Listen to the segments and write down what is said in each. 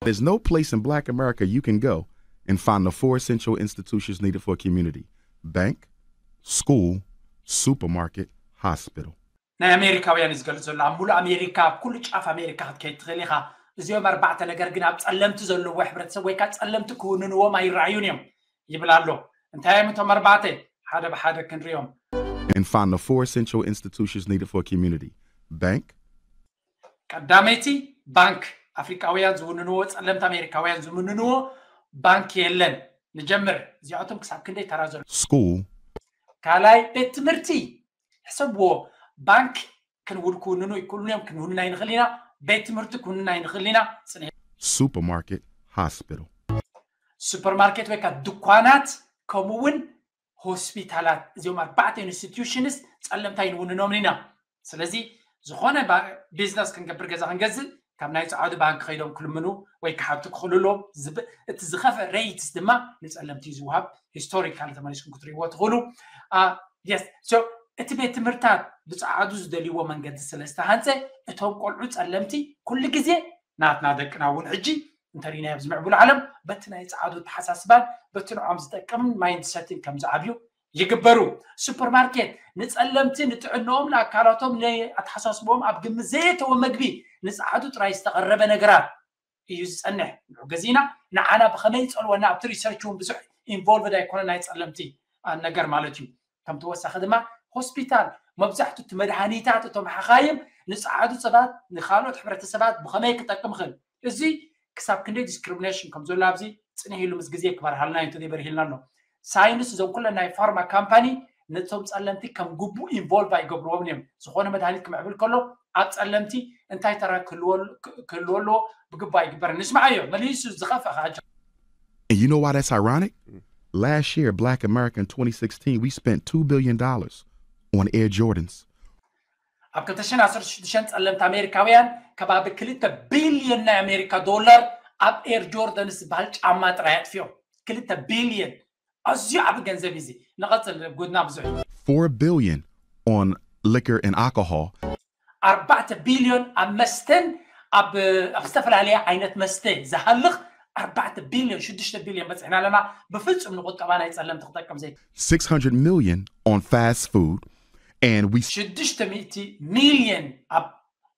There's no place in Black America you can go and find the four essential institutions needed for a community: bank, school, supermarket, hospital. ናይ ኣሜሪካውያን እዩ ዝገልጽ ዘሎ። ኣብ ሙሉእ ኣሜሪካ፣ ኣብ ኩሉ ጫፍ ኣሜሪካ ክትከይድ ትኽእል ኢኻ። እዚኦም ኣርባዕተ ነገር ግን ኣብ ጸለምቲ ዘለዎ ሕብረተሰብ ወይ ከዓ ጸለምቲ ክውንንዎም ኣይረኣዩን እዮም ይብል ኣሎ። እንታይ እዮም እቶም ኣርባዕተ? ሓደ ብሓደ ክንሪኦም። And find the four essential institutions needed for a community: bank, ቀዳመይቲ ባንክ፣ ኣፍሪቃውያን ዝውንንዎ፣ ጸለምቲ ኣሜሪካውያን ዝውንንዎ ባንክ የለን። ንጀምር፣ እዚኣቶም ክሳብ ክንደይ ተራ ዘሎ። School, ካልኣይ ቤት ትምህርቲ። ሕሰብዎ፣ ባንክ ክንውድ ክውንኑ ይክእሉን እዮም፣ ክንውንን ኣይንኽእል ኢና። ቤት ትምህርቲ ክውንን ኣይንኽእል ኢና። ጽንሕ supermarket, hospital. ሱፐርማርኬት ወይ ከዓ ድኳናት፣ ከምኡ እውን ሆስፒታላት። እዚኦም ኣርባዕተ ኢንስቲትዩሽንስ ጸለምቲ ኣይንውንኖምን ኢና። ስለዚ ዝኾነ ባ- ቢዝነስ ክንገብር፣ ገዛ ክንገዝእ፣ ካብ ናይ ጸዓዱ ባንክ ከይዶም ክልምኑ ወይ ክሓቱ ክኽእሉ ኣለዎም። ዝብ- እቲ ዝኸፈ ሬይትስ ድማ ንጸለምቲ እዩ ዝወሃብ። ሂስቶሪካል ተመሊስኩም ክትርእይዎ ትኽእሉ። የስ እቲ ቤት ትምህርታት ብጸዓዱ ዝደልይዎ መንገዲ ስለ ዝተሃንጸ፣ እቶም ቆልዑ ጸለምቲ ኩሉ ግዜ ናትና ደቅና እውን ሕጂ እንተሪናዮ ኣብዚ ምዕቡል ዓለም በቲ ናይ ጸዓዱ ኣተሓሳስባን በቲ ንዖም ዝጠቅምን ማይንድ ሰትን ከም ዝዓብዩ ይግበሩ። ሱፐርማርኬት ንጸለምቲ ንጥዕንኦም፣ ንኣካላቶም፣ ንኣተሓሳስቦም ኣብ ግምት ዘየተወ መግቢ፣ ንጸዓዱ ጥራይ ዝተቐረበ ነገራት እዩ ዝጸንሕ። ንዑ ገዚእና ንዓና ብኸመይ ይጸልወና ኣብቲ ሪሰርች እውን ብዙሕ ኢንቮልቭድ ኣይኮነ ናይ ጸለምቲ አ፣ ነገር ማለት እዩ። ከም ተወሳኺ ድማ ሆስፒታል መብዛሕቱ እቲ መድሃኒታት እቶም ሓኻይም ንጸዓዱ ሰባት ንካልኦት ሕብረተሰባት ብኸመይ ክጠቅም ይኽእል እዚ ክሳብ ክንደይ ዲስክሪሚኔሽን ከም ዘሎ ኣብዚ ጽንሕ ኢሉ ምስ ግዜ ክበርሃልና እዩ እንተዘይበርሂልና ኣሎ። ሳይንስ እዞም ኩለን ናይ ፋርማ ካምፓኒ ነቶም ጸለምቲ ከም ግቡእ ኢንቮልቭ ኣይገብርዎም እዮም። ዝኾነ መድሃኒት ክምዕብል ከሎ ኣብ ጸለምቲ እንታይ ተራ ክህልዎ ክህልዎ ኣለዎ ብግባእ ይግበረን። ንስምዓዮ መሊሱ ዝኸፍአ ከዓ And you know why that's ironic? Last year, Black America in twenty sixteen, we spent two billion dollars on Air Jordans. ኣብ ክልተ ሽሕን ዓሰርተ ሽዱሽተን ጸለምቲ ኣሜሪካውያን ከባቢ ክልተ ቢልዮን ናይ ኣሜሪካ ዶላር ኣብ ኤር ጆርደንስ ዝበሃል ጫማ ጥራይ ኣጥፊኦም። ክልተ ቢልዮን ኣዝዩ ዓቢ ገንዘብ እዩ። እዚ ንቐጽል፣ ጉድና ብዙሕ እዩ። Four billion on liquor and alcohol. ኣርባዕተ ቢልዮን ኣብ መስተን ኣብ ኣብ ዝተፈላለየ ዓይነት መስተ ዝሃልኽ ኣርባዕተ ቢልዮን፣ ሽዱሽተ ቢልዮን በጺሕና ኣለና። ብፍጹም ንቁጠባ ናይ ጸለምቲ ክጠቅም ዘይ Six hundred million on fast food. And we ሽዱሽተ ሚእቲ ሚልዮን ኣብ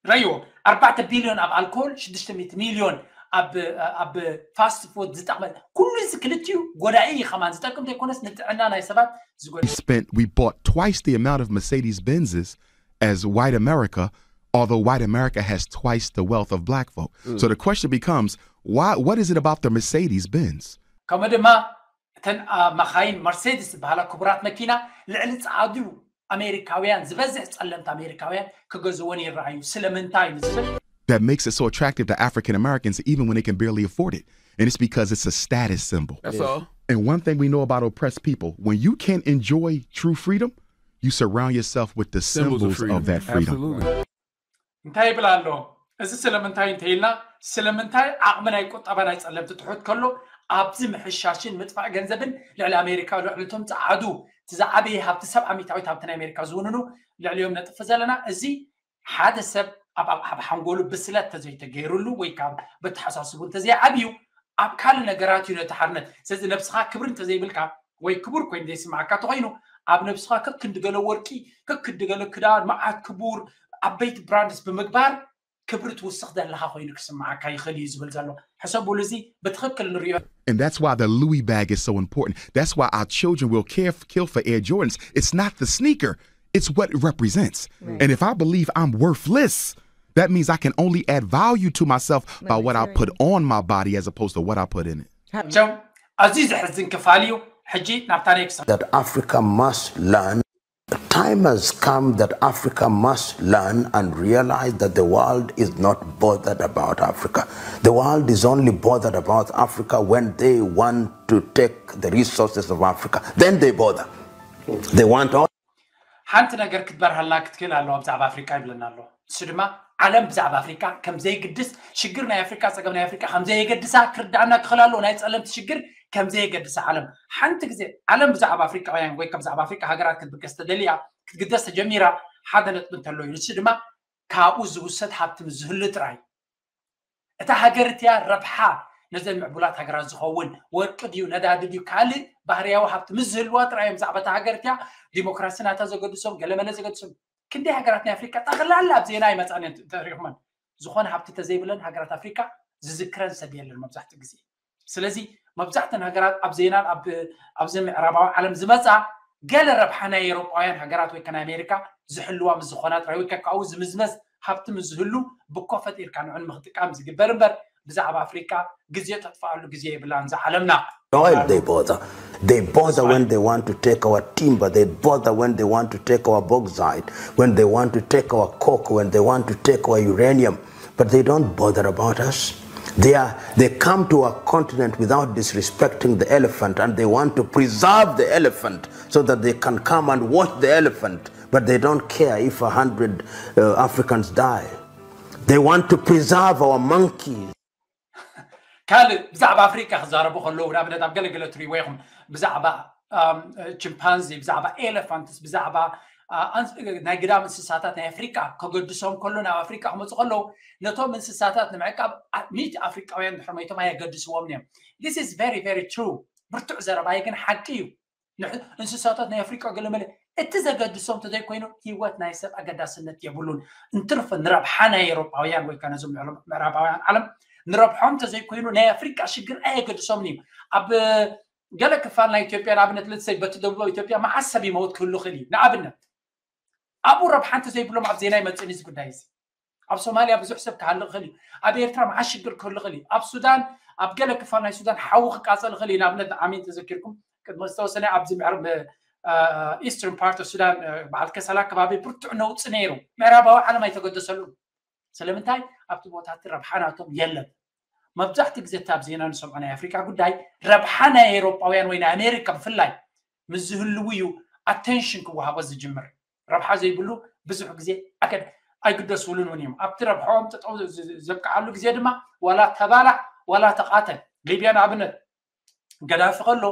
ረዮ ኣርባዕተ ቢልዮን ኣብ ኣልኮል፣ ሽዱሽተ ሚእቲ ሚልዮን ኣብ ኣብ ፋስት ፉድ ዝጠቅመ። ኩሉ እዚ ክልቲኡ ጎዳኢ እዩ ከማን፣ ዝጠቅም ዘይኮነስ ንጥዕና ናይ ሰባት ዝጎዳ። spent, we bought twice the amount of Mercedes Benzes as white America, although white America has twice the wealth of black folk. So the question becomes, why? What is it about the Mercedes Benz? ከምኡ ድማ እተን አ፣ መኻይን መርሴዲስ ዝበሃላ ክቡራት መኪና ልዕሊ ጸዓዱ ኣሜሪካውያን ዝበዝሕ ጸለምቲ ኣሜሪካውያን ክገዝወን ይረኣዩ። ስለምንታይ ንዝብል That makes it so attractive to African Americans, even when they can barely afford it? And it's because it's a status symbol. That's all. And one thing we know about oppressed people, when you can't enjoy true freedom, you surround yourself with the Symbols symbols, of freedom. Of that freedom. Absolutely. እንታይ ይብል ኣሎ? እዚ ስለምንታይ እንተኢልና፣ ስለምንታይ ዓቕሚ ናይ ቁጠባ ናይ ጸለምቲ ትሑት ከሎ ኣብዚ ምሕሻሽን ምጥፋእ ገንዘብን ልዕሊ ኣሜሪካ፣ ልዕሊ እቶም ጸዓዱ፣ እቲ ዝዓበየ ሃብቲ፣ ሰብዓ ሚእታዊት ሃብቲ ናይ ኣሜሪካ ዝውንኑ ልዕሊኦም ነጥፍ ዘለና። እዚ ሓደ ሰብ ኣብ ኣብ ሓንጎሉ ብስለት ተዘይተገይሩሉ ወይ ካብ በተሓሳስቡ እንተዘይዓብዩ ኣብ ካልእ ነገራት እዩ ነቲ ሓርነት። ስለዚ ነብስኻ ክብሪ እንተዘይብልካ ወይ ክቡር ኮይኑ ዘይስማዓካ ተኮይኑ ኣብ ነብስኻ ከክንዲ ገለ ወርቂ፣ ከክንዲ ገለ ክዳን፣ መዓት ክቡር ዓበይቲ ብራንድስ ብምግባር ክብሪ ትውስኽ ዘለኻ ኮይኑ ክስማዓካ ይኽእል እዩ ዝብል ዘሎ። ሕሰቡሉ፣ እዚ ብትኽክል ንሪኦ። And that's why the Louis bag is so important. That's why our children will care, kill for Air Jordans. It's not the sneaker, it's what it represents. And if I believe I'm worthless, that means I can only add value to myself by what I put on my body as opposed to what I put in it. ቸው ኣዝዩ ዘሕዝን ክፋል እዩ። ሕጂ ናብታ ኔክስት That Africa must learn. The time has come that Africa must learn and realize that the world is not bothered about Africa. The world is only bothered about Africa when they want to take the resources of Africa. Then they bother. They want all ሓንቲ ነገር ክትበርሃልና ክትክእል ኣለዋ ብዛዕባ ኣፍሪቃ ይብለና ኣሎ። እሱ ድማ ዓለም ብዛዕባ ኣፍሪቃ ከም ዘይግድስ፣ ሽግር ናይ ኣፍሪቃ፣ ጸገም ናይ ኣፍሪቃ ከም ዘየገድሳ ክርዳእና ክኽእል ኣለዎ። ናይ ጸለምቲ ሽግር ከም ዘየገድሳ ዓለም ሓንቲ ግዜ ዓለም ብዛዕባ ኣፍሪቃውያን ወይ ከም ብዛዕባ ኣፍሪቃ ሃገራት ክትብገስ ተደልያ ክትግደስ ተጀሚራ ሓደ ነጥቢ እንተሎ እዩ። ንሱ ድማ ካብኡ ዝውሰድ ሃብቲ ምስ ዝህሉ ጥራይ። እታ ሃገር እቲያ ረብሓ ነዘን ምዕቡላት ሃገራት ዝኸውን ወርቂ ድዩ፣ ነዳዲ ድዩ፣ ካልእ ባህርያዊ ሃብቲ ምስ ዝህልዋ ጥራይ እዮም ብዛዕባ እታ ሃገር እቲያ ዲሞክራሲ ናታ ዘገድሶም፣ ገለመለ ዘገድሶም። ክንደይ ሃገራት ናይ ኣፍሪካ ጠቕላላ ኣብ ዜና ኣይመፃን እየን ተሪኹመን። ዝኾነ ሃብቲ ተዘይብለን ሃገራት ኣፍሪካ ዝዝክረን ሰብ የለን መብዛሕትኡ ግዜ። ስለዚ መብዛሕተን ሃገራት ኣብ ዜናን ኣብ ኣብዚ ምዕራባዊ ዓለም ዝመፃ ገለ ረብሓ ናይ ኤሮጳውያን ሃገራት ወይ ከ ናይ ኣሜሪካ ዝሕልዋ ምስ ዝኾና ጥራይ ወይ ከ ካብኡ ዝምዝመዝ ሃብቲ ምስ ዝህሉ ብኮ ፈጢርካ ንዑ ንምኽጥቃም ዝግበር እምበር ብዛዕባ ኣፍሪካ ግዜ ተጥፍኣሉ ግዜ የብላን እዛ ዓለምና። Oil they bother. They bother when they want to take our timber. They bother when they want to take our bauxite, when they want to take our coke, when they want to take our uranium. But they don't bother about us. They, are, they come to our continent without disrespecting the elephant, and they want to preserve the elephant so that they can come and watch the elephant. But they don't care if a hundred uh, Africans die. They want to preserve our monkeys. ካልእ ብዛዕባ ኣፍሪካ ክዛረቡ ከለዉ ንኣብነት ኣብ ገለገለ ትሪእዎ ኢኹም ብዛዕባ ቺምፓንዚ ብዛዕባ ኤሌፋንትስ ብዛዕባ ናይ ግዳም እንስሳታት ናይ ኣፍሪካ ከገድሶም ከሎ ናብ ኣፍሪካ ክመፁ ከለዉ ነቶም እንስሳታት ንምዕቃብ ሚእቲ ኣፍሪካውያን ድሕሪ መይቶም ኣየገድስዎም እዮም። This is very very true። ብርቱዕ ዘረባይ ግን ሓቂ እዩ። እንስሳታት ናይ ኣፍሪቃ ገለመለ እቲ ዘገድሶም ተዘይኮይኑ ህይወት ናይ ሰብ ኣገዳስነት የብሉን። እንትርፎ ንረብሓ ናይ ኤሮጳውያን ወይ ከዓ ነዞም ምዕራባውያን ዓለም ንረብሖም ተዘይኮይኑ ናይ ኣፍሪቃ ሽግር ኣየገድሶምን እዩ። ኣብ ገለ ክፋል ናይ ኢትዮጵያ ንኣብነት ልትሰይ በቲ ደቡብ ኢትዮጵያ መዓስ ሰብ ይመውት ክህሉ ክእል እዩ ንኣብነት ኣብኡ ረብሓ እንተዘይብሎም ኣብ ዜና ይመፅእን እዚ ጉዳይ እዚ ኣብ ሶማልያ ብዙሕ ሰብ ክሃልቕ ይኽእል እዩ ኣብ ኤርትራ መዓት ሽግር ክህሉ ይኽእል እዩ ኣብ ሱዳን ኣብ ገለ ክፋል ናይ ሱዳን ሓዊ ክቃፀል ይኽእል እዩ ንኣብነት ንዓመይ እንተዘኪርኩም ቅድሚ ዝተወሰነ ኣብዚ ምዕራብ ኢስተርን ፓርት ሱዳን በዓል ከሰላ ከባቢ ብርቱዕ ነውፂ ነይሩ ምዕራባዊ ዓለም ኣይተገደሰሉን ስለምንታይ ኣብቲ ቦታ እቲ ረብሓ ናቶም የለን መብዛሕቲ ግዜ እቲ ኣብ ዜና ንሰምዖ ናይ ኣፍሪካ ጉዳይ ረብሓ ናይ ኤሮጳውያን ወይ ናይ ኣሜሪካ ብፍላይ ምስ ዝህልው እዩ ኣቴንሽን ክወሃቦ ዝጅምር ረብሓ ዘይብሉ ብዙሕ ግዜ ኣይግደስብሉን እውን እዮም ኣብቲ ረብሖም ጠጠው ዘብቅዓሉ ግዜ ድማ ዋላ ተባላዕ ዋላ ተቃተል ሊብያ ንኣብነት ገዳፊ ከሎ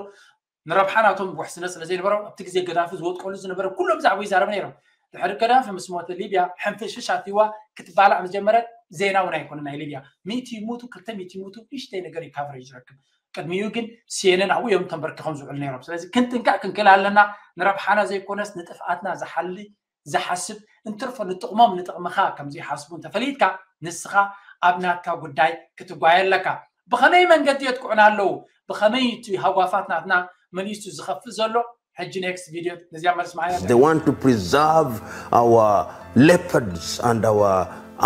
ንረብሓ ናቶም ውሕስነት ስለ ዘይነበሮም ኣብቲ ግዜ ገዳፊ ዝወጥቀሉ ዝነበረ ኩሎም ብዛዕባ ይዛረብ ነይሮም ድሕሪ ገዳፊ ምስ ሞተ ሊብያ ሕንፍሽፍሽ ኣትዋ ክትባላዕ ምስ ጀመረት ዜና እውን ኣይኮነ ናይ ሊብያ ሚእቲ ይሙቱ ክልተ ሚእቲ ይሙቱ ንእሽተይ ነገር እዩ ካቨሬጅ ዝረክብ ቅድሚኡ ግን ሲኤንን ኣብኡ እዮም ተንበርኪኾም ዝውዕሉ ነይሮም ስለዚ ክንጥንቀቅ ክንክእል ኣለና ንረብሓና ዘይኮነስ ንጥፍኣትና ዝሓሊ ዝሓስብ እንትርፎ ንጥቕሞም ንጥቕምኻ ከም ዘይሓስቡ እንተፈሊጥካ ንስኻ ኣብ ናትካ ጉዳይ ክትጓየ ኣለካ ብኸመይ መንገዲ የጥቅዑና ኣለዉ ብኸመይ እቲ ሃጓፋት ናትና መሊሱ ዝኸፍእ ዘሎ ሕጂ ኔክስት ቪድዮ ነዚኣ መልስ መዓያ They want to preserve our leopards and our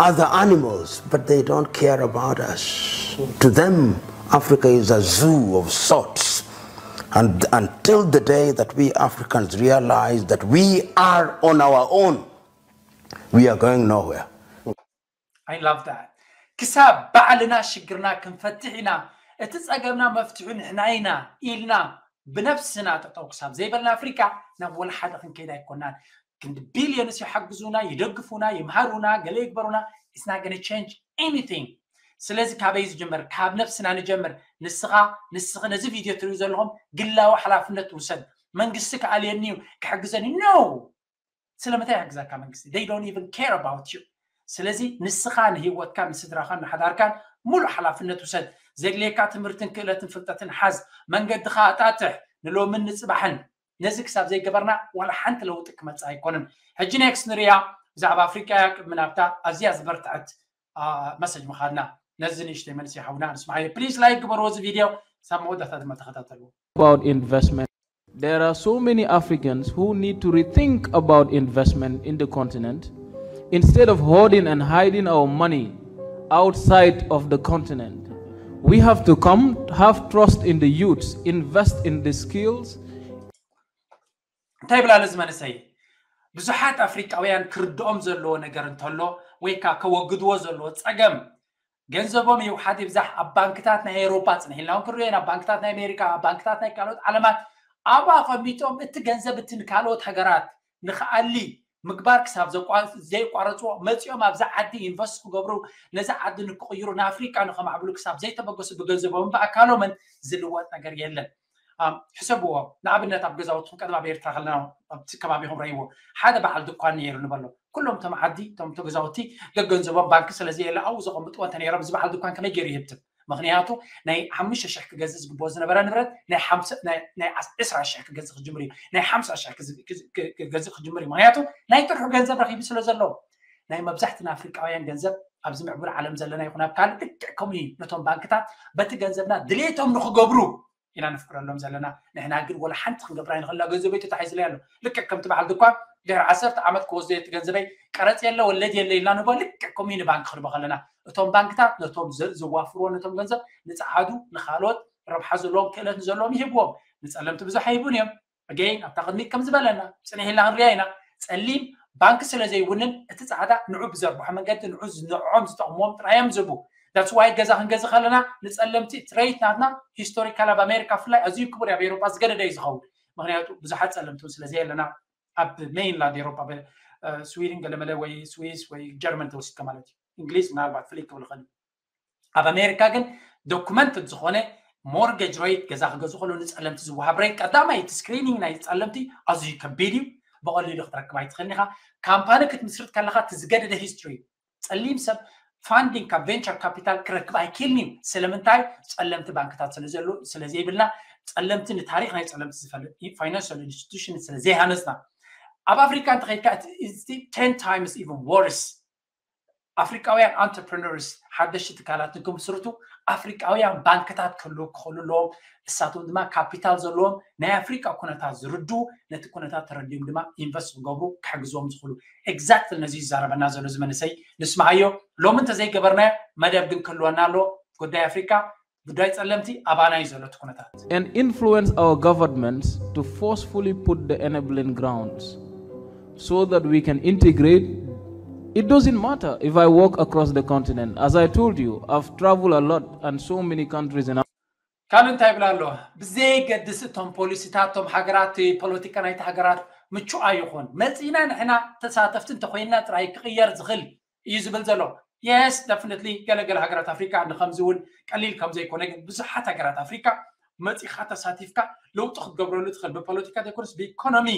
other animals, but they don't care about us. To them, Africa is a zoo of sorts. And until the day that we Africans realize that we are on our own, we are going nowhere. I love that. ክሳብ ባዕልና ሽግርና ክንፈትሕ ኢና እቲ ጸገምና መፍትሑ ንሕና ኢና ኢልና ብነብስና ጠጠው ክሳብ ዘይበልና ኣፍሪካ ናብ ወላ ሓደ ክንከይድ ኣይኮናን ክንዲ ቢልዮንስ ይሓግዙና ይደግፉና ይምሃሩና ገለ ይግበሩና it's not gonna change anything ስለዚ ካበይ ዝጀመር ካብ ነብስና ንጀምር ንስኻ ንስኺ ነዚ ቪድዮ ትሪኡ ዘለኹም ግላዊ ሓላፍነት ትውሰድ መንግስቲ ክኣልየኒ እዩ ክሕግዘኒ no ስለምንታይ ይሕግዘካ መንግስቲ they don't even care about you ስለዚ ንስኻ ንህይወትካን ንስድራኻን ንሓዳርካን ሙሉእ ሓላፍነት ውሰድ ዘድልየካ ትምህርትን ክእለትን ፍልጠትን ሓዝ መንገድኻ ኣጣጥሕ ንሎምን ንፅባሕን ነዚ ክሳብ ዘይገበርና ዋላ ሓንቲ ለውጢ ክመፅእ ኣይኮንን ሕጂ ኔክስት ንሪያ ብዛዕባ ኣፍሪቃ እያ ቅድሚ ናብታ ኣዝያ ዝበርትዐት መሰጅ ምኻድና ነዚ ንእሽተይ መልሲ ሓውና ንስማዓዮ please like ግበርዎ እዚ ቪድዮ ሳብ መወዳእታ ድማ ተኸታተልዎ about investment. There are so many Africans who need to rethink about investment in the continent. Instead of hoarding and hiding our money outside of the continent, we have to come have trust in the youths, invest in the skills. እንታይ ብላ ነዚ መንእሰይ ብዙሓት ኣፍሪቃውያን ክርድኦም ዘለዎ ነገር እንተሎ ወይ ከዓ ከወግድዎ ዘለዎ ፀገም ገንዘቦም ይውሓድ ይብዛሕ ኣብ ባንክታት ናይ ኤውሮጳ ፅንሕ ኢልና እውን ክንሪኦ ኢና ባንክታት ናይ ኣሜሪካ ኣብ ባንክታት ናይ ካልኦት ዓለማት ኣብኡ ኣቐሚጦም እቲ ገንዘብ እቲ ንካልኦት ሃገራት ንክኣሊ ምግባር ክሳብ ዘቋ- ዘይቋረፅዎ መፂኦም ኣብዚ ዓዲ ኢንቨስት ክገብሩ ነዚ ዓዲ ንክቕይሩ ንኣፍሪቃ ንከማዕብሉ ክሳብ ዘይተበገሱ ብገንዘቦምን ብኣካሎምን ዝልወጥ ነገር የለን ኣም፣ ሕሰብዎ ንኣብነት ኣብ ገዛውትኩም ቀደም ኣብ ኤርትራ ከለና ኣብቲ ከባቢኹም ረእይዎ ሓደ በዓል ድኳን ነይሩ ንበሎ ኩሎም እቶም ዓዲ እቶም እቶም ገዛውቲ ገገንዘቦም ባንክ ስለዘየለ ኣብኡ ዘቐምጥዎ እንተ ነይሮም ዝበዓል ድኳን ከመይ ገይሩ ይህብትም? ምክንያቱ ናይ ሓሙሽተ ሽሕ ክገዝእ ዝግብኦ ዝነበረ ንብረት ናይ ሓምሳ- ናይ- ናይ ዓስ- ዕስራ ሽሕ ክገዝእ ክጅምር እዩ። ናይ ሓምሳ ሽሕ ክዝ- ክዝ- ክ- ክገዝእ ክጅምር እዩ። ምክንያቱ ናይ ጥርሑ ገንዘብ ረኪቡ ስለ ዘለዎ። ናይ መብዛሕትና ኣፍሪቃውያን ገንዘብ ኣብዚ ምዕቡል ዓለም ዘለና ይኹን ኣብ ካልእ ልክዕ ከምኡ እዩ። ነቶም ባንክታት በቲ ገንዘብና ድሌቶም ንክገብሩ ኢና ንፍቅረሎም ዘለና። ንሕና ግን ወላ ሓንቲ ክንገብር ኣይንኽእልና። ገንዘበይ ተታሒዝለይ ኣሎ። ልክዕ ከምቲ በዓል ድኳን ድሕሪ ዓሰርተ ዓመት ክወስዶ እየ እቲ ገንዘበይ፣ ቀረጽ የለ ወለድ የለ ኢልና ንቦ። ልክዕ ከምኡ እዩ ንባንክ ክንቦ ከለና። እቶም ባንክታት ነቶም ዘ- ዘዋፍርዎ ነቶም ገንዘብ ንጸዓዱ ንኻልኦት ረብሓ ዘለዎም ክእለት ንዘለዎም ይህብዎም። ንጸለምቲ ብዙሕ ኣይህቡን እዮም። ኣገይን ኣብታ ቅድሚት ከም ዝበለና ጽኒሕ ኢልና ክንሪኣ ኢና። ጸሊም ባንክ ስለ ዘይውንን እቲ ጻዕዳ ንዑ ብዘርብሖ መንገዲ ንዑ ዝንዕዖም ዝጠቕምዎም ጥራይ እዮም ዝህቡ። That's why ገዛ ክንገዝእ ከለና ንጸለምቲ ትሬት ናትና ሂስቶሪካል ኣብ ኣሜሪካ ብፍላይ ኣዝዩ ክቡር ኣብ ኤሮጳ ዝገደደ እዩ ዝኸውን። ምክንያቱ ብዙሓት ጸለምቲ እውን ስለ ዘየለና ኣብ ሜይንላንድ ኤሮጳ በ- እ፣ ስዊድን ገለመለ ወይ ስዊስ ወይ ጀርመን ተወሲድካ ማለት እዩ። እንግሊዝ ምናልባት ፍልይ ክብል ይኽእል እዩ። ኣብ ኣሜሪካ ግን ዶኩመንት ዝኾነ ሞርጌጅ ሬት ገዛ ክገዝኡ ከለዉ ንጸለምቲ ዝወሃብ ሬት ቀዳማይ እቲ ስክሪኒንግ ናይ ጸለምቲ ኣዝዩ ከቢድ እዩ። ብቐሊሉ ክትረክብ ኣይትኽእልን ኢኻ። ካምፓኒ ክትምስርት ከለኻ እቲ ዝገደደ ሂስትሪ ጸሊም ሰብ ፋንዲንግ ካብ ቬንቸር ካፒታል ክረክብ ኣይክእልን እዩ። ስለምንታይ? ጸለምቲ ባንክታት ስለ ዘሉ ስለ ዘይብልና ጸለምቲ ንታሪክ ናይ ጸለምቲ ዝፈልጥ ፋይናንሽል ኢንስቲቱሽን ስለ ዘይሃነፅና። ኣብ ኣፍሪካ እንተኸይድካ ten times even worse። ኣፍሪካውያን ኣንተርፕረነርስ ሓደሽቲ ትካላት ንክምስርቱ ኣፍሪካውያን ባንክታት ክህልዉ ክኽእሉ ኣለዎም። እሳቶም ድማ ካፒታል ዘለዎም ናይ ኣፍሪካ ኩነታት ዝርድኡ ነቲ ኩነታት ተረዲኦም ድማ ኢንቨስት ክገብሩ ክሕግዝዎም ዝኽእሉ። ኤግዛክትሊ ነዚ ይዛረበና ዘሎ እዚ መንእሰይ ንስማዓዮ። ሎሚ እንተዘይገበርናዮ መደብ ግን ክህልወና ኣሎ። ጉዳይ ኣፍሪካ ጉዳይ ጸለምቲ ኣባና እዩ ዘሎ እቲ ኩነታት። And influence our governments to forcefully put the enabling grounds so that we can integrate. It doesn't matter if I walk across the continent. As I told you, I've traveled a lot and so many countries in ካልእ እንታይ ይብል ኣሎ? ብዘየገድስ እቶም ፖሊሲታት እቶም ሃገራት ፖለቲካ ናይቲ ሃገራት ምቹእ ኣይኹን መፂና ንሕና ተሳተፍቲ እንተኮይንና ጥራይ ክቕየር ዝኽእል እዩ ዝብል ዘሎ። የስ ደፍነትሊ ገለገለ ሃገራት ኣፍሪካ ንከምዚ እውን ቀሊል ከም ዘይኮነ ግን ብዙሓት ሃገራት ኣፍሪካ መፂኻ ተሳቲፍካ ለውጢ ክትገብረሉ ትኽእል ብፖለቲካ ዘይኮነስ ብኢኮኖሚ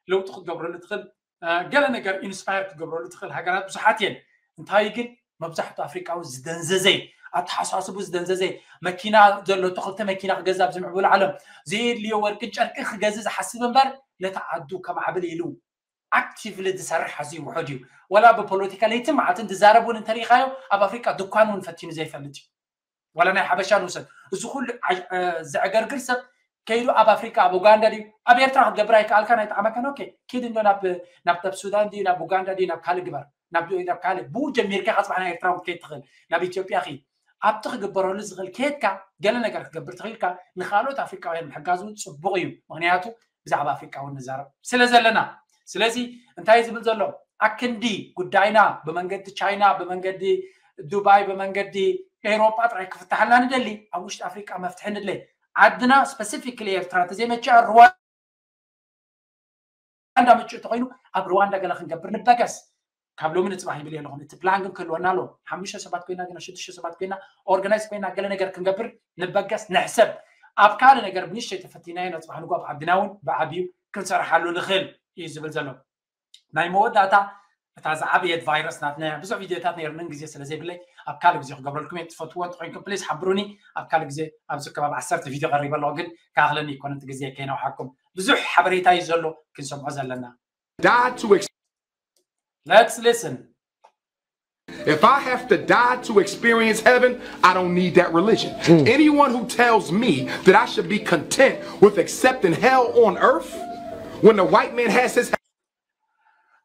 ለውጢ ክትገብረሉ ትኽእል ገለ ነገር ኢንስፓየር ክገብረሉ ትኽእል ሃገራት ብዙሓት እየን። እንታይ ግን መብዛሕትኡ ኣፍሪቃዊ ዝደንዘዘይ ኣተሓሳስቡ ዝደንዘዘይ መኪና ዘለቶ ክልተ መኪና ክገዛ ኣብዚ ምዕቡል ዓለም ዘየድልዮ ወርቅን ጨርቅን ክገዝእ ዝሓስብ እምበር ነቲ ዓዱ ከማዕብል ኢሉ ኣክቲቭሊ ዝሰርሕ ኣዝዩ ውሑድ እዩ። ወላ ብፖለቲካ ለይትን መዓልትን ዝዛረብ እውን እንተሪኢኻዮ ኣብ ኣፍሪቃ ድኳን እውን ፈቲኑ ዘይፈልጥ እዩ። ዋላ ናይ ሓበሻ ንውሰድ እዚ ኩሉ ዘዕገርግር ሰብ ከይዱ ኣብ ኣፍሪካ ኣብ ኡጋንዳ ድዩ ኣብ ኤርትራ ክትገብር ኣይከኣልካን ኣይጠዓመካን ኦኬ ኪድ እንዶ ናብ ናብ ሱዳን ድዩ ናብ ኡጋንዳ ድዩ ናብ ካልእ ግበር ናብ ካልእ ብኡ ጀሚርካ ኢካ ፅባሕ ናይ ኤርትራ ክትከይድ ትኽእል ናብ ኢትዮጵያ ኪድ ኣብቲ ክግበረሉ ዝኽእል ከየድካ ገለ ነገር ክትገብር ትኽእልካ ንካልኦት ኣፍሪካውያን ምሕጋዝ እውን ፅቡቅ እዩ ምክንያቱ ብዛዕባ ኣፍሪካ እውን ንዛረብ ስለ ዘለና ስለዚ እንታይ ዝብል ዘሎ ኣክንዲ ጉዳይና ብመንገዲ ቻይና ብመንገዲ ዱባይ ብመንገዲ ኤውሮጳ ጥራይ ክፍታሓልና ንደሊ ኣብ ውሽጢ ኣፍሪቃ መፍትሒ ንድለ ዓድና ስፐሲፊክሊ ኤርትራ እንተዘይመችኣ ሩዋንዳ ምችእ እንተኮይኑ ኣብ ሩዋንዳ ገለ ክንገብር ንበገስ ካብ ሎሚ ንፅባሕ ይብል የለኹም እቲ ፕላን ግን ክህልወና ኣለዎ ሓሙሽተ ሰባት ኮይና ግና ሽዱሽተ ሰባት ኮይና ኦርጋናይዝ ኮይና ገለ ነገር ክንገብር ንበገስ ንሕሰብ ኣብ ካልእ ነገር ብንሽተይ ተፈቲናዮ ነፅባሕ ንጎ ኣብ ዓድና እውን ብዓብዩ ክንሰርሓሉ ንኽእል እዩ ዝብል ዘሎ ናይ መወዳእታ እታ ዝዓበየት ቫይረስ ናትና ብዙሕ ቪድዮታት ነይርንን ግዜ ስለ ዘይብለይ ኣብ ካልእ ግዜ ክገብረልኩም እየ ትፈትዎ እንተኮይንኩም ፕሊስ ሓብሩኒ ኣብ ካልእ ግዜ ኣብዚ ከባቢ ዓሰርተ ቪድዮ ቀሪበ ኣለኹ ግን ካክለኒ ይኮነ እቲ ግዜ ከይነውሓኩም ብዙሕ ሓበሬታ እዩ ዘሎ ክንሰምዖ ዘለና died to ex- Let's listen. If I have to die to experience heaven, I don't need that religion. Anyone who tells me that I should be content with accepting hell on earth when the white man has his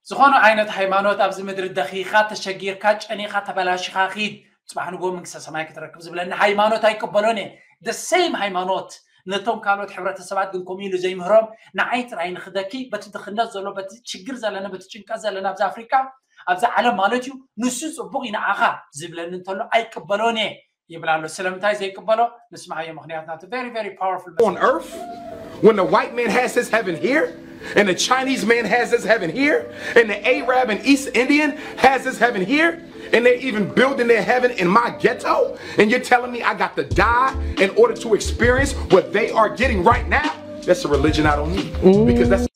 ዝኾነ ዓይነት ሃይማኖት ኣብዚ ምድሪ ደኺኻ ተሸጊርካ ጨኒኻ ተበላሽኻ ኺድ ፅባሕ ንጎ መንግስተ ሰማይ ክትረክብ ዝብለኒ ሃይማኖት ኣይቅበሎን እየ ደሴም ሃይማኖት ነቶም ካልኦት ሕብረተሰባት ግን ከምኡ ኢሉ ዘይምህሮም ንዓይ ጥራይ ንኽደኪ በቲ ድኽነት ዘሎ በቲ ችግር ዘለና በቲ ጭንቀት ዘለና ኣብዚ ኣፍሪካ ኣብዚ ዓለም ማለት እዩ ንሱ ፅቡቅ እዩ ንዓኻ ዝብለኒ እንተሎ ኣይቅበሎን እየ ይብል ኣሎ ስለምንታይ ዘይቅበሎ ንስማዓዮ ምክንያት ናቱ very very powerful on earth when the white man has his heaven here and the Chinese man has his heaven here and the Arab and East Indian has his heaven here and they're even building their heaven in my ghetto and you're telling me I got to die in order to experience what they are getting right now that's a religion I don't need because that's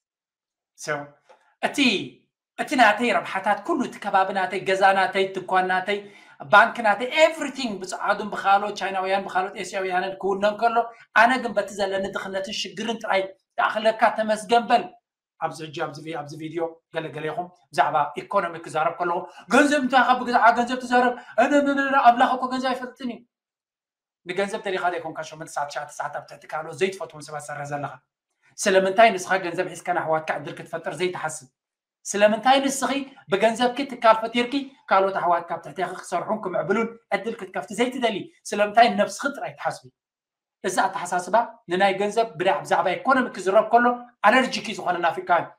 እቲ እቲ ናተይ ረብሓታት ኩሉ፣ እቲ ከባቢ ናተይ፣ ገዛ ናተይ፣ ድኳን ናተይ፣ ባንክ ናተይ፣ everything ብፀዓዱን ብካልኦት ቻይናውያን ብካልኦት ኤስያውያንን ክውነን ከሎ፣ ኣነ ግን በቲ ዘለኒ ድኽነትን ሽግርን ጥራይ ይኣኽለካ፣ ተመስገን በል። ኣብዚ ሕጂ ኣብዚ ቪ- ኣብዚ ቪድዮ ገለገለ ይኹም ብዛዕባ ኢኮኖሚ ክዛረብ ከለኹ፣ ገንዘብ እንታይ ካብ ብዛዕባ ገንዘብ ትዛረብ? እነ- እነ- እነ- ኣምላኽ እኮ ገንዘብ ኣይፈልጥን እዩ። ንገንዘብ ደሊኻ ዘይኮንካ ሸሞንተ ሰዓት ትሽዓተ ሰዓት ኣብ ትሕቲ ካልኦት ዘይትፈትዎም ሰባት ትሰርሕ ዘለኻ። ስለምንታይ ንስኻ ገንዘብ ሒዝካ ንኣሕዋትካ ዕድል ክትፈጥር ዘይትሓስብ? ስለምንታይ ንስኺ ብገንዘብኪ ትካል ፈጢርኪ ካልኦት ኣሕዋትካ ኣብ ትሕቴኺ ክሰርሑን ክምዕብሉን ዕድል ክትከፍቲ ዘይትደሊ? ስለምንታይ ንነብስኺ ጥራይ ትሓስቢ? እዚ ኣተሓሳስባ ንናይ ገንዘብ ብዳ- ብዛዕባ ኢኮኖሚ ክዝረብ ከሎ ኣለርጂክ እዩ ዝኾነና ኣፍሪካውያን።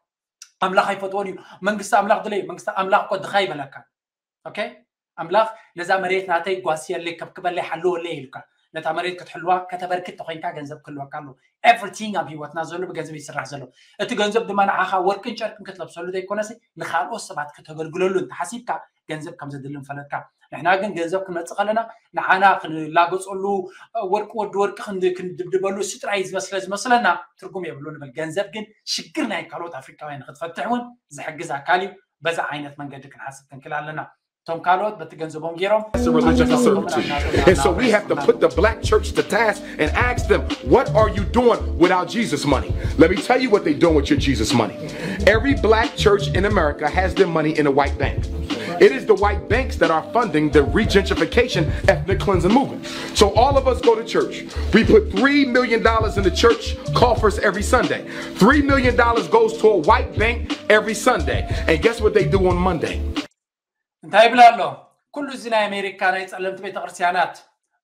ኣምላኽ ኣይፈትዎን እዩ። መንግስቲ ኣምላኽ ድለዩ። መንግስቲ ኣምላኽ እኮ ድኻ ይበለካ። ኦኬ፣ ኣምላኽ ነዛ መሬት ናተይ ጓስየለይ፣ ከብክበለይ፣ ሓልወለይ ኢሉካ። ነታ መሬት ክትሕልዋ ከተበርክት ተኮይንካ ገንዘብ ክህልወካ ኣሎ። ኤቭሪቲንግ ኣብ ህይወትና ዘሎ ብገንዘብ ይስራሕ ዘሎ። እቲ ገንዘብ ድማ ንዓኻ ወርቅን ጨርቅን ክትለብሰሉ ዘይኮነሲ ንካልኦት ሰባት ከተገልግለሉ እንተሓሲብካ ገንዘብ ከም ዘድሊ ንፈለጥካ። ንሕና ግን ገንዘብ ክንመጽእ ከለና ንዓና ክንላገጸሉ፣ ወርቂ ወዲ ወርቂ ክንድ- ክንድብድበሉ እሱ ጥራይ ዝመስለ ዝመስለና ትርጉም የብሉ ንብል። ገንዘብ ግን ሽግር ናይ ካልኦት ኣፍሪካውያን ንክትፈትሕ እውን ዝሕግዝ ኣካል እዩ። በዛ ዓይነት መንገዲ ክንሓስብ ክንክእል ኣለና። እቶም ካልኦት በቲ ገንዘቦም ገይሮም It's a religion for certain too. And so we have to put the black church to task and ask them, what are you doing without Jesus money? Let me tell you what they're doing with your Jesus money. Every black church in America has their money in a white bank. It is the white banks that are funding the regentrification ethnic cleansing movement. So all of us go to church. We put three million dollars in the church coffers every Sunday. Three million dollars goes to a white bank every Sunday. And guess what they do on Monday? እንታይ ይብል ኣሎ? ኩሉ እዚ ናይ ኣሜሪካ ናይ ጸለምቲ ቤተክርስትያናት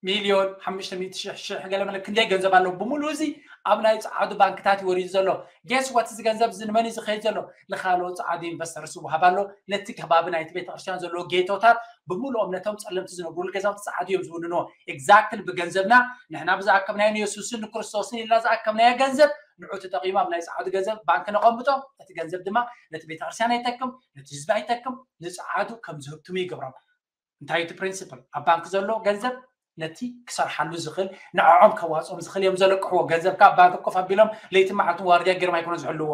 ሚልዮን ሓሙሽተ ሚእቲ ሽሕ ሽሕ ገለ መለ ክንደይ ገንዘብ ኣለዎ? ብምሉእ እዚ ኣብ ናይ ጸዓዱ ባንክታት ይወሪዱ ዘሎ። ጌስ ዋት? እዚ ገንዘብ እዚ ንመን እዩ ዝኸይድ ዘሎ? ንካልኦት ጸዓዱ ኢንቨስተርስ ይወሃብ ኣሎ። ነቲ ከባቢ ናይቲ ቤተክርስትያን ዘለዎ ጌቶታት ብምሉኦም ነቶም ጸለምቲ ዝነብሩሉ ገዛውቲ ጸዓዱ እዮም ዝውንንዎ። ኤግዛክትሊ ብገንዘብና ንሕና ብዝኣከብናዮ ንየሱስን ንክርስቶስን ኢልና ዝኣከብናዮ ገንዘብ ንዑ ተጠቒሙ ኣብ ናይ ጸዓዱ ገንዘብ ባንክ ነቐምጦ። እቲ ገንዘብ ድማ ነቲ ቤተክርስትያን ኣይጠቅም፣ ነቲ ህዝቢ ኣይጠቅም፣ ንጸዓዱ ከም ዝህብትሙ ይገብሮም። እንታይ እቲ ፕሪንሲፕል? ኣብ ባንክ ዘሎ ገንዘብ ነቲ ክሰርሓሉ ዝኽእል ንዕዖም ከዋፅኦም ዝኽእል እዮም ዘለቅሕዎ። ገንዘብካ ኣብ ባንክ ኮፍ ኣቢሎም ለይትን መዓልትን ዋርድያ ገይሮም ኣይኮነ ዝሕልዎ።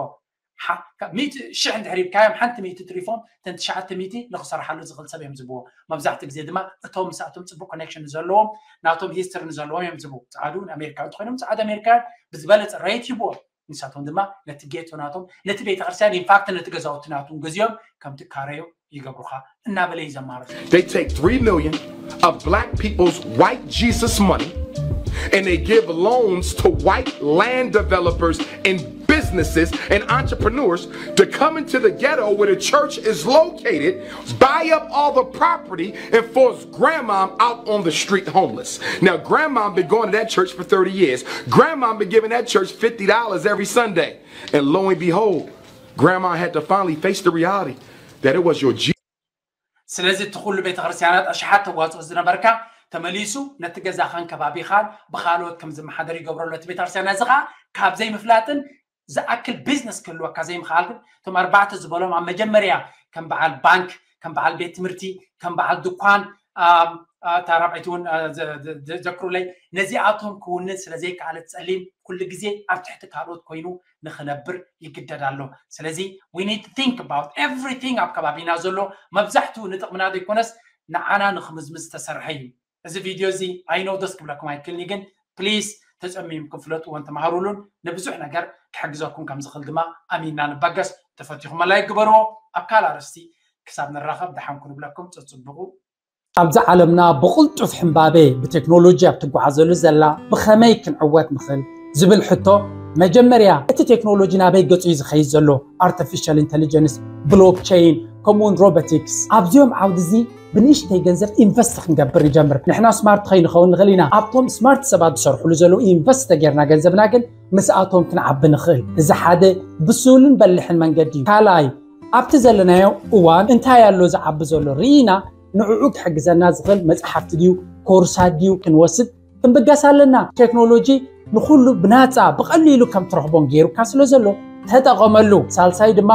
ሚእቲ ሽሕ እንድሕር ሂብካዮም ሓንቲ ሚእቲ ትሪፎም እተን ትሽዓተ ሚእቲ ንክሰርሓሉ ዝኽእል ሰብ እዮም ዝብዎ። መብዛሕትኡ ግዜ ድማ እቶም ምስኣቶም ፅቡቅ ኮኔክሽን ንዘለዎም ናቶም ሂስትሪ ንዘለዎም እዮም ዝብዎ። ፃዕዱ ኣሜሪካ እንተኮይኖም ፃዕዱ ኣሜሪካውያን ብዝበለፀ ሬት ይብዎም። ንሳቶም ድማ ነቲ ጌቶ ናቶም ነቲ ቤተክርስትያን ኢንፋክት ነቲ ገዛውቲ ናቶም ገዚኦም ከምቲ ካረዮ ይገብሩኻ እናበለ እዩ ዘማርር። They take three million of black people's white Jesus money and they give loans to white land developers and businesses and entrepreneurs to come into the ghetto where the church is located, buy up all the property, and force grandma out on the street homeless. Now, grandma been going to that church for thirty years. Grandma been giving that church fifty dollars every Sunday. And lo and behold, grandma had to finally face the reality that it was your Jesus. ስለዚ እቲ ኩሉ ቤተክርስትያናት ኣሽሓት ተዋፅኦ ዝነበርካ ተመሊሱ ነቲ ገዛኻን ከባቢኻን ብካልኦት ከም ዝመሓደር ይገብረሉ። እቲ ቤተክርስትያን እዚ ከዓ ካብ ዘይምፍላጥን ዝኣክል ቢዝነስ ክህልወካ ዘይምኽኣል ግን እቶም ኣርባዕተ ዝበሎም ኣብ መጀመርያ ከም በዓል ባንክ፣ ከም በዓል ቤት ትምህርቲ፣ ከም በዓል ድኳን፣ እታ ራብዐይቲ እውን ዘክሩለይ፣ ነዚኣቶም ክውንን ስለ ዘይከኣለት ፀሊም ኩሉ ግዜ ኣብ ትሕቲ ካልኦት ኮይኑ ንክነብር ይግደድ ኣሎ። ስለዚ we need to think about everything ኣብ ከባቢና ዘሎ መብዛሕትኡ ንጥቕምና ዘይኮነስ ንዓና ንክምዝምዝ ዝተሰርሐ እዩ። እዚ ቪድዮ እዚ I know ደስ ክብለኩም ኣይክልኒ ግን ፕሊስ ተፀሚምኩም ፍለጥዎን ተማሃሩሉን ንብዙሕ ነገር ክሕግዘኩም ከም ዝኽእል ድማ ኣሚንና ንባገስ። ተፈቲኹም ላይክ ግበርዎ። ኣብ ካልእ ኣርእስቲ ክሳብ ንራኸብ ደሓን ኩኑ ብለኩም። ፀፅብቑ። ኣብዛ ዓለምና ብቕልጡፍ ሕምባቤ ብቴክኖሎጂ ኣብ ትጓዓዘሉ ዘላ ብኸመይ ክንዕወት ንኽእል ዝብል ሕቶ መጀመርያ እቲ ቴክኖሎጂ ናበይ ገጹ እዩ ዝኸይድ ዘሎ? ኣርቲፊሻል ኢንተሊጀንስ፣ ብሎክቸይን ከምኡውን ሮቦቲክስ ኣብዚኦም ዓውዲ እዚ ብንእሽተይ ገንዘብ ኢንቨስት ክንገብር ንጀምር። ንሕና ስማርት ከይንኸውን ንኽእል ኢና። ኣብቶም ስማርት ሰባት ዝሰርሕሉ ዘለዉ ኢንቨስት ተጌርና ገንዘብና ግን ምስኣቶም ክንዓቢ ንኽእል። እዚ ሓደ ብስሉን በልሕን መንገዲ እዩ። ካልኣይ ኣብቲ ዘለናዮ እዋን እንታይ ኣሎ ዝዓቢ ዘሎ ርኢና ንዕኡ ክሕግዘና ዝኽእል መጽሓፍቲ ድዩ ኮርሳት ድዩ ክንወስድ ክንብገስ ኣለና። ቴክኖሎጂ ንኹሉ ብናጻ ብቐሊሉ ከም ትረኽቦን ገይሩካ ስለ ዘሎ ተጠቐመሉ። ሳልሳይ ድማ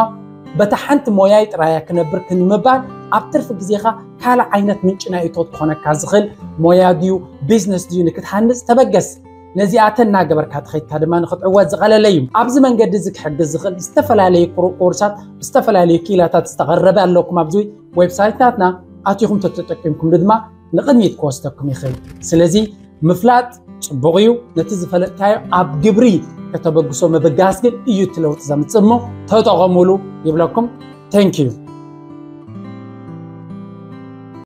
በታ ሓንቲ ሞያይ ጥራያ ክነብር ክንምባል ኣብ ትርፊ ግዜኻ ካልእ ዓይነት ምንጪ ናይ እቶት ክኾነካ ዝኽእል ሞያ ድዩ ቢዝነስ ድዩ ንክትሃንጽ ተበገስ። ነዚኣተን እናገበርካ ተኸይድካ ድማ ንክትዕወት ዝቐለለ እዩ። ኣብዚ መንገዲ እዚ ክሕግዝ ዝኽእል ዝተፈላለዩ ኩሩ- ኮርሳት ብዝተፈላለዩ ክኢላታት ዝተቐረበ ኣለኩም። ኣብዚ ዌብሳይት ናትና ኣቲኹም ተተጠቂምኩም ድማ ንቕድሚት ክወስደኩም ይኽእል። ስለዚ ምፍላጥ ጽቡቕ እዩ። ነቲ ዝፈለጥካዮ ኣብ ግብሪ ከተበግሶ ምብጋስ ግን እዩ እቲ ለውጢ ዘምጽእ እሞ ተጠቐሙሉ ይብለኩም። Thank you።